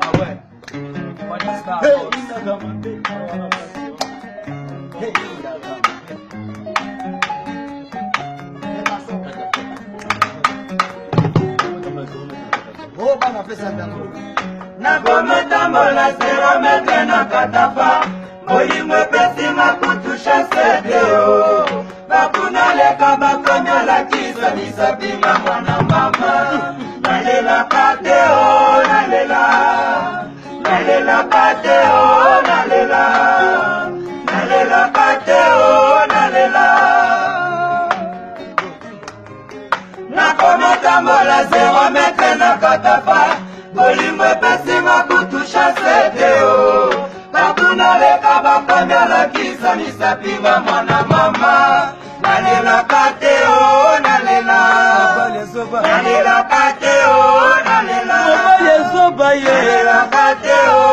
Ah ouais. Hey, inaka mabe. Hey, inaka mabe. Oh, bana pesa yango. Nakomotambola zero metre na katafa bolingo epesi nga kutu chance te o bakuna leka bakomi alakisa misapinga mwana mama nalelaka te o nalela nalelaka te o nalela nalelaka te o nalela nakomotambola zero metre na katafa bolingo epesi nga kutu chance te o batuna leka bakomi alakisa misapinga mwana mama nalelaka te o nalela nalelaka te o nalela Mobali ezoba ye. nalelaka te o.